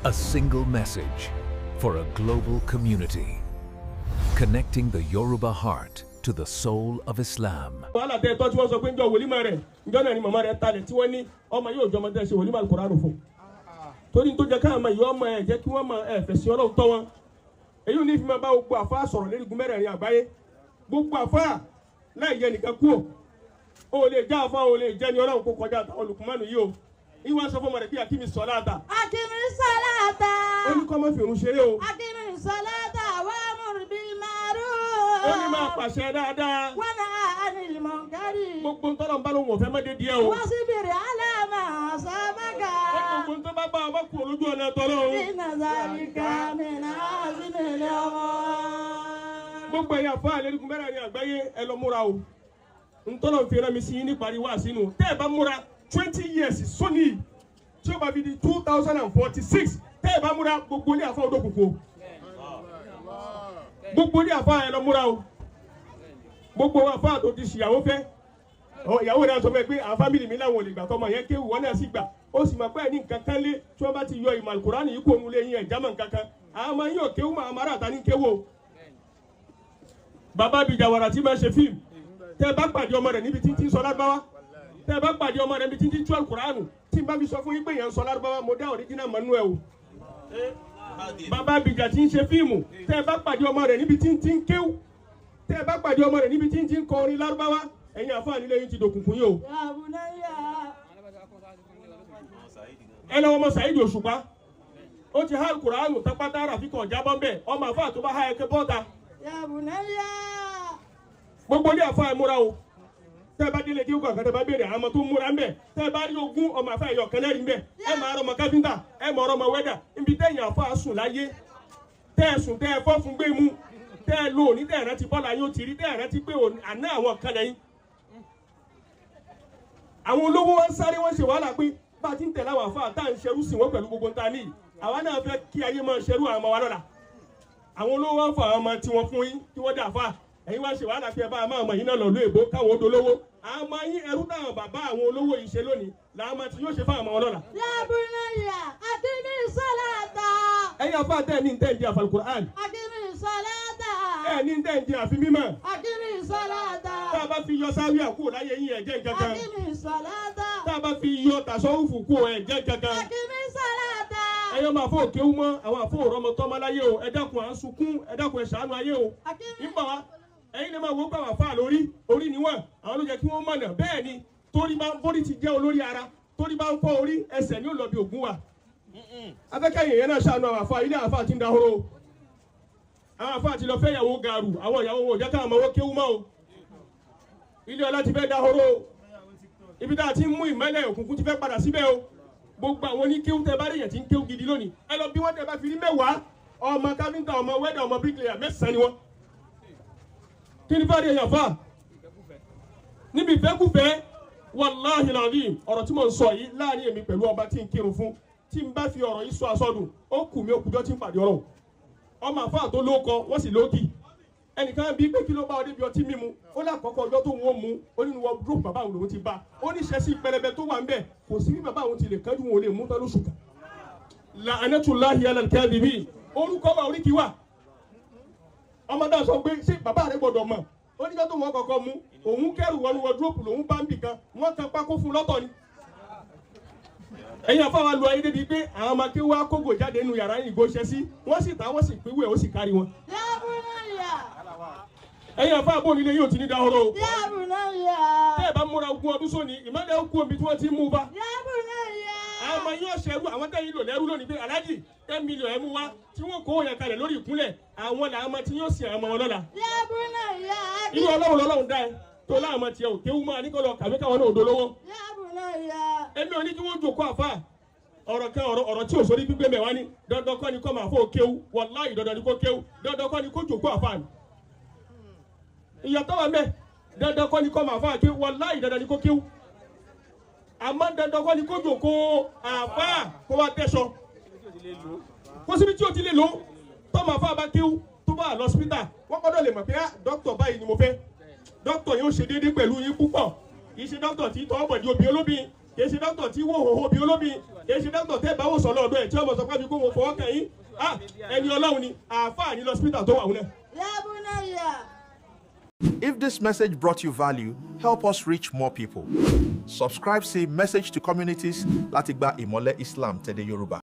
A single message for a global community. Connecting the Yoruba heart to the soul of Islam. Wàhálà tẹ tọ́ tí wọ́n sọ pé ń jọ wòlímọ̀ rẹ̀ njọ́ náà ni màmá rẹ̀ talẹ̀ tí wọ́n ní ọmọ yóò jọmọ tẹ́ ṣe wòlímọ̀ Al-Qur'an fún, torí tó jẹ́ káwọn ọmọ yìí, ọmọ ẹ̀ jẹ́ kí wọ́n mọ ẹ̀ fẹ̀sìn Ọlọ́run tọ́ wọn. Èyí ò ní fi máa bá gbogbo àfa sọ̀rọ̀ lérigun mẹ́rẹ̀ẹ̀rin àgbáyé, gbogbo àfa láì yẹ nìkan kú. O lè já àfa, o lè jẹ́ ni Ọlọ́run kó kọjá àtàwọn olùkùnmánu yìí o. Ìwà sọ fún ọmọ rẹ̀ pé أقم الصلاة. أقم الصلاة. Ó ní kọ́ mọ́ fìrun ṣeré o. أقم الصلاة وأمر بالمعروف. Ó ní máa pàṣẹ dáadáa. ونهى عن المنكر. Gbogbo ntọ́lọ̀ ń bá lóun ọ̀fẹ́ mọ́dé díẹ̀ o. واصبر على ما أصابك. Ó ní gbogbo ntọ́ bá bá ọmọ kú olójú ọ̀nà tọ́lọ́run. إن ذلك من عزم الأمور. Gbogbo ẹ̀yà fún àlérígun mẹ́rẹ̀ẹ̀rin àgbáyé, ẹ lọ múra o. Ntọ́lọ̀ fi rán mi sí yín níparí wá sínú tẹ́ ẹ bá múra, 20 years sóní tí ó bá fi di 2046, tẹ́ ẹ bá múra, gbogbo ilé àfa odò kòkó, gbogbo ilé àfa, ẹ lọ múra o. Gbogbo àfa tó ti ṣìyàwó fẹ́ ọ, ìyàwó rẹ̀ sọ fún ẹ pé àwọn family mi láwọn ò lè gbà tọmọ yẹn kéwù, wọn náà sì gbà, ó sì mọ̀ pé ẹ̀ ní nǹkan kan lé tí wọ́n bá ti yọ ìmọ̀ Àlùkùránì yìí kó òun lé yín, ẹ̀ jámọ̀ nǹkan kan. Àwọn ọmọ yín ò kéwù mọ́, àwọn ará àta ní kéwù o. Bàbá bíi jàwàrà tí máa ṣe fíìmù, tẹ bá pàdé ọmọ rẹ níbi tí ń ti ń sọ Lárúbáwá, tẹ bá pàdé ọmọ rẹ níbi tí ń ti ń tú Àlùkùránì, tí n bá fi sọ fún yín pé yẹn ń sọ Lárúbáwá, mo dá original manuel o. Bàbá abìjà tí ń ṣe fíìmù, tẹ bá pàdé ọmọ rẹ níbi tí ń ti ń kéwù, tẹ bá pàdé ọmọ rẹ níbi tí ń ti ń kọ orin Lárúbáwá, ẹ̀yin àfáà nílé yín ti dòkùnkùn yìí o. يا بني. Ẹ lọ́wọ́ ọmọ Saheed Òṣùpá, ó ti há Àlùkùránì tápátá ràfikàn jábọ́ ń bẹ̀. Ọmọ àfáà tó bá há ẹkẹ bọ́ta. يا بني. Gbogbo ilé àfa, ẹ múra o. Tẹ́ ẹ bá délé kí ó kàn, tẹ́ ẹ bá béèrè àwọn ọmọ tó ń múra ń bẹ̀, tẹ́ ẹ bá rí 20 ọmọ àfa, ẹ̀yọ̀ kan lẹ́rìí ń bẹ̀. Ẹ máa rọ ọmọ káfíńtà, ẹ máa rọ ọmọ wẹ́dà níbi tẹ́yìn àfa sùn láyé, tẹ́ ẹ sùn, tẹ́ ẹ fọ́ fún gbé mú, tẹ́ ẹ lo òní, tẹ́ ẹ rántí bọ́lá yóò ti rí, tẹ́ ẹ rántí pé àná àwọn kan lẹ́yìn. Àwọn olówó wọn sáré, wọn ṣe wàhálà pé bá a ti ń tẹ̀lé àwọn àfa tá à ń ṣerú sí wọn pẹ̀lú gbogbo nta níyì, àwa náà fẹ́ kí ayé máa ṣerú àwọn ọmọ wa lọ́la. Àwọn olówó wọn fọ àwọn ọmọ tiwọn fún yín kí wọ́n dà fà. Ẹ̀yin wá ṣe wàhálà pé ẹ bá a máa mọ̀ yín náà lọ lóò èbó káwọn ó dolówó. Àwọn ọmọ yín, ẹrú táwọn bàbá àwọn olówó yìí ṣe lónìí làwọn ọmọ tí yóò ṣe fáwọn ọmọ wọn lọ́la. يا بني أقم الصلاة. Ẹ̀yin afá, tẹ́ ẹ̀ ní tẹ́ ẹ̀ ń di àfàlùkùrán. أقم الصلاة. Ẹ̀ ní tẹ́ ẹ̀ ń di àfi mímọ́. أقم الصلاة. Tá a bá fi yọ sáwíà kúrò láyé yín, ẹ̀ jẹ́ nǹkan kan. أقم الصلاة. Tá a bá fi yọ tàṣọ́wùfù kúrò, ẹ̀ jẹ́ nǹkan kan. أقم الصلاة. Ẹ̀yin ọmọ àfọ òkéwú mọ́, àwọn àfọ òrọ́mọ tọ́mọ láyé o, ẹ dákun, à ń sunkún, ẹ dákun, ẹ ṣàánú ayé o. أقم Ń bọ̀ wá. Ẹ̀yin lè máa wo pé àwọn àfáà lórí orí ni wọ́n, àwọn ló jẹ́ kí wọ́n mọ̀nà. Bẹ́ẹ̀ ni, torí bá ń bórí ti jẹ́ olórí ara, torí bá ń fọ́ orí, ẹsẹ̀ ní ó lọ bí ògún wa. Afẹ́kẹ́yìn yẹn náà ṣàánú àwọn àfáà. Ilé àfáà ti ń dahoro, àwọn àfáà ti lọ fẹ́ ìyàwó gàrú, àwọn ìyàwó wọn ò jẹ́ káwọn ọmọ wọn kéwú mọ́ o. Ilé ọlá ti fẹ́ dahoro o. Ibi tá a ti ń mú ìmọ́lẹ̀, òkùnkùn ti fẹ́ padà síbẹ̀ o. Gbogbo àwọn oníkéwú, tẹ bá rí yẹn ti ń kéwú gidi lónìí, ẹ lọ bí wọ́n, tẹ bá fi rí 10, ọmọ káfíńtà, ọmọ wẹ́dà, ọmọ bíríkìlẹ̀yà 9 ni wọ́n. Kí ni fáre èèyàn fà níbi ìfẹ́kùfẹ́? Wàláhì làdí, ọ̀rọ̀ tí mo ń sọ yìí, láàrin èmi pẹ̀lú ọba tí ń kírun fún, tí n bá fi ọ̀rọ̀ yìí sọ àsọdùn, ó kù mí, ó kùjọ́ tí ń pàdé ọ̀rọ̀. Ọmọ àfáà tó lóko, wọ́n sì lókì. Ẹnìkan bí pé kí ló bá ọ débi ọtí mímu? Ó lákọ̀ọ́kọ́ ọjọ́ tó ń wọ́n mu, ó nínú wardrobe bàbá òun lòún ti bá. Ó ní ṣẹ́sí pẹlẹbẹ tó wà ń bẹ̀, kò sí bí bàbá òun ti lè kánjú, wọn ò lè mú tán lóṣù kan. لعنة الله على الكاذبين. Orúkọ wa, oríkì wà. Ọmọ náà sọ pé ṣé bàbá rẹ gbọ́dọ̀ mọ̀? Ó níjọ́ tó wọ́n kọ́kọ́ mú òun, kẹ́rù wọnú wardrobe lòun bá ń bì kan, wọ́n kan pákó fún lọ́tọ̀ ni. Ẹ̀yin àfáà lu ayé débi pé àwọn ọmọ kí wá kógò jáde nínú yàrá ìgò ṣẹ́ sí, wọ́n sì ta, wọ́n sì pínwó ẹ̀, ó sì kárí wọn. يا بني. Ẹ̀yin àfáà, bò nílé yóò ti ní dahoro o. يا بني. Tẹ́ ẹ bá múra, 20 ọdún sóni, ìmọ̀lẹ̀ ó kú omi tí wọ́n ti ń mú bá. يا بني. Àwọn ọmọ yóò ṣẹrú àwọn tẹ́yìn lò lẹ́rú lónìí pé aláàjì, 10 million ẹ̀ mú wá, tí wọ́n kó yẹn kalẹ̀ lórí ìkúnlẹ̀, àwọn làwọn ọmọ tí yóò sin àwọn ọmọ wọn lọ́la. يا بني. Inú Ọlọ́run lọ́lọ́run dá ẹ tó láwọn ọmọ tiẹ̀ ò kéwú máa ní kó lọ kàwé káwọn náà ò dolówó. يا بني. Èmi ò ní kí wọ́n jòkó àfa ọ̀rọ̀ kan, ọ̀rọ̀ tí ò sórí gbígbé mẹ́wàá ní dandan kọ́ ni kọ́ máa fọ́ kéwú. Wàláhì, dandan ni kó kéwú, dandan kọ́ ni kó jòkó àfa ni. Ìyàtọ̀ wà mẹ́. Dandan kọ́ ni kọ́ máa fọ́ kéwú, wàláhì, dandan ni kó kéwú, àmọ́ dandan kọ́ ni kó jòkó àfa kó wá tẹ̀sọ kó síbi tí o ti lè lò. Tọ́ máa fọ́ àbá kéwú, tó bá lọ sípítà, wọ́n gbọ́dọ̀ lè mọ̀ pé, ah, dókítà báyìí ni mo fẹ́. Dókítà yóò ṣe déédéé pẹ̀lú yín púpọ̀, kì í ṣe dókítà tí tọ́ bọ̀dí obìnrin olóbìn. Kìí ṣe dókítà tí wò hòhò bí olómi, kìí ṣe dókítà tẹ́ bá wò sọ lọ́dọ̀ ẹ̀ tí ọmọ sọ pé àfi kó wọn fọwọ́ kàn yín. Ah, ẹni ọlọ́run ni, àáfàá ní lọ́sípítà tó wà wọn náà. يا بني. If this message brought you value, help us reach more people. Subscribe sí Message to Communities láti gba ìmọ́lẹ̀ Islam tẹ̀dẹ̀ Yorùbá.